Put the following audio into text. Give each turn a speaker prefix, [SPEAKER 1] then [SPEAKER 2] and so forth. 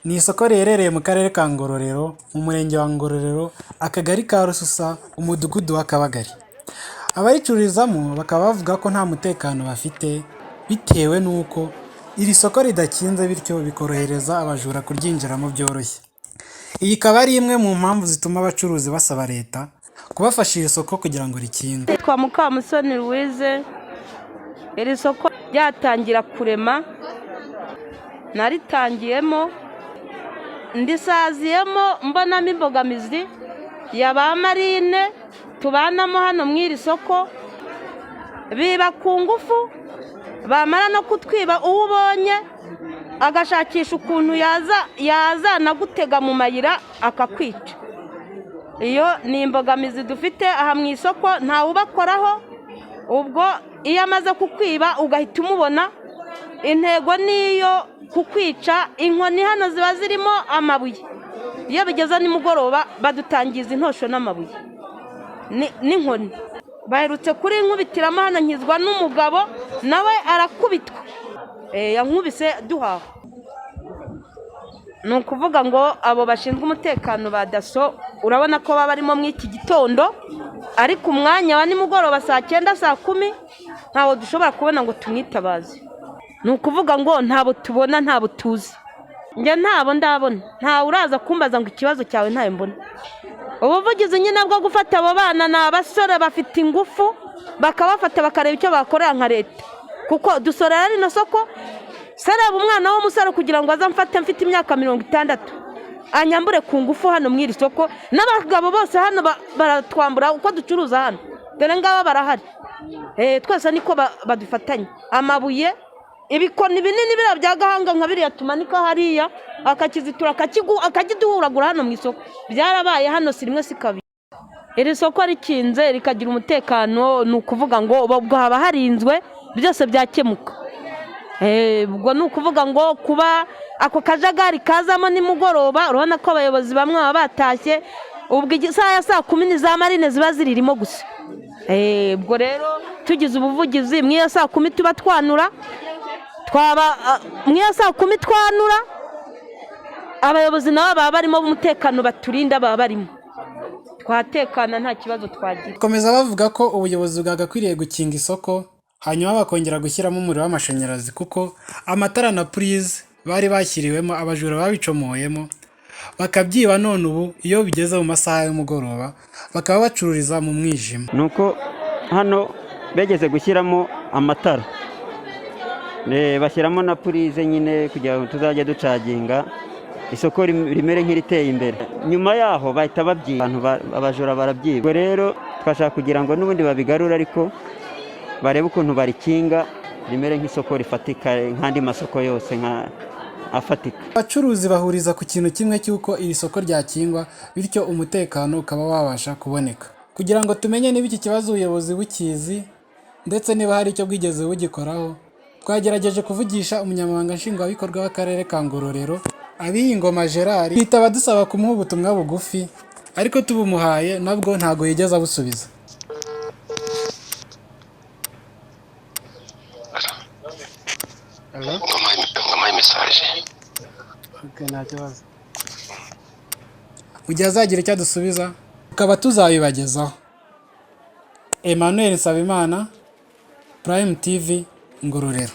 [SPEAKER 1] Ni isoko riherereye mu karere ka Ngororero, mu murenge wa Ngororero, akagari ka Rususa, umudugudu wa Kabagari. Abaricururizamo bakaba bavuga ko nta mutekano bafite bitewe n'uko iri soko ridakinze, bityo bikorohereza abajura kuryinjiramo byoroshye. Iyi ikaba ari imwe mu mpamvu zituma abacuruzi basaba leta kubafasha iri soko kugira ngo rikingwe.
[SPEAKER 2] Nitwa Mukamusoni Louise. Iri soko ryatangira kurema naritangiyemo, ndisaziyemo, mbonamo imbogamizi ya ba marine tubanamo hano mu iri soko. Biba ku ngufu, bamara no kutwiba, uwo ubonye agashakisha ukuntu yaza yazanagutega mu mayira akakwica. Iyo ni imbogamizi dufite aha mu isoko, ntawe ubakoraho. Ubwo iyo amaze kukwiba ugahita umubona, intego niyo kukwica. Inkoni hano ziba zirimo amabuye, iyo bigeze nimugoroba badutangiza intosho n'amabuye n'inkoni. Baherutse kuri nkubitiramo hano, nkizwa n'umugabo nawe arakubitwa. Yankubise duhaha. Ni ukuvuga ngo abo bashinzwe umutekano ba DASSO, urabona ko baba barimo muri iki gitondo, ariko umwanya wa nimugoroba saa 9, saa 10, ntawo dushobora kubona ngo tumwitabaze. Ni ukuvuga ngo ntabo tubona, ntabo tuzi. Njye ntabo ndabona, ntawe uraza kumbaza ngo ikibazo cyawe, ntayo mbona. Ubuvugizi nyine bwo gufata abo bana, ni abasore bafite ingufu, bakabafata bakareba icyo bakorera nka leta, kuko dusorera rino soko. Sareba umwana w'umusore kugira ngo aze amfate mfite imyaka 60, anyambure ku ngufu hano mu iri soko. N'abagabo bose hano baratwambura uko ducuruza hano, dore ngaba barahari. Twese niko badufatanya amabuye, ibikoni binini biriya bya gahanga nka biriya tumanika hariya, akakizitura akakiduhuragura hano mu isoko. Byarabaye hano, si rimwe si kabiri. Iri soko rikinze rikagira umutekano, ni ukuvuga ngo ubwo haba harinzwe, byose byakemuka. Ubwo ni ukuvuga ngo kuba ako kajagari kazamo nimugoroba, urabona ko abayobozi bamwe baba batashye, ubwo isaha ya saa 10 ni za marine ziba ziririmo gusa. Ubwo rero tugize ubuvugizi, mu iyo saa 10 tuba twanura, twaba mu iyo saa 10 twanura, abayobozi nabo baba barimo b'umutekano baturinda baba barimo, twatekana, nta kibazo twagira.
[SPEAKER 1] Bakomeza bavuga ko ubuyobozi bwagakwiriye gukinga isoko, hanyuma bakongera gushyiramo umuriro w'amashanyarazi, kuko amatara na purize bari bashyiriwemo abajura babicomoyemo bakabyiba, none ubu iyo bigeze mu masaha y'umugoroba bakaba bacururiza mu mwijima.
[SPEAKER 3] Ni uko hano begeze gushyiramo amatara, bashyiramo na purize nyine kugira ngo tuzajye ducaginga, isoko rimere nk'iriteye imbere. Nyuma yaho bahita babyiba, abantu abajura barabyiba. Ubwo rero twashaka kugira ngo n'ubundi babigarure, ariko barebe ukuntu barikinga rimere nk'isoko rifatika nk'andi masoko yose nka afatika.
[SPEAKER 1] Abacuruzi bahuriza ku kintu kimwe cy'uko iri soko ryakingwa, bityo umutekano ukaba wabasha kuboneka. Kugira ngo tumenye niba iki kibazo ubuyobozi bukizi ndetse niba hari icyo bwigeze bugikoraho, twagerageje kuvugisha umunyamabanga nshingwabikorwa w'akarere ka Ngororero, Abiyingoma Gerard, twitaba dusaba kumuha ubutumwa bugufi, ariko tubumuhaye nabwo ntabwo yigeze abusubiza.
[SPEAKER 4] Wampaye message.
[SPEAKER 1] Nta kibazo. Mu gihe azagira icyo adusubiza tukaba tuzabibagezaho. Emmanuel Nsabimana, Prime TV, Ngororero.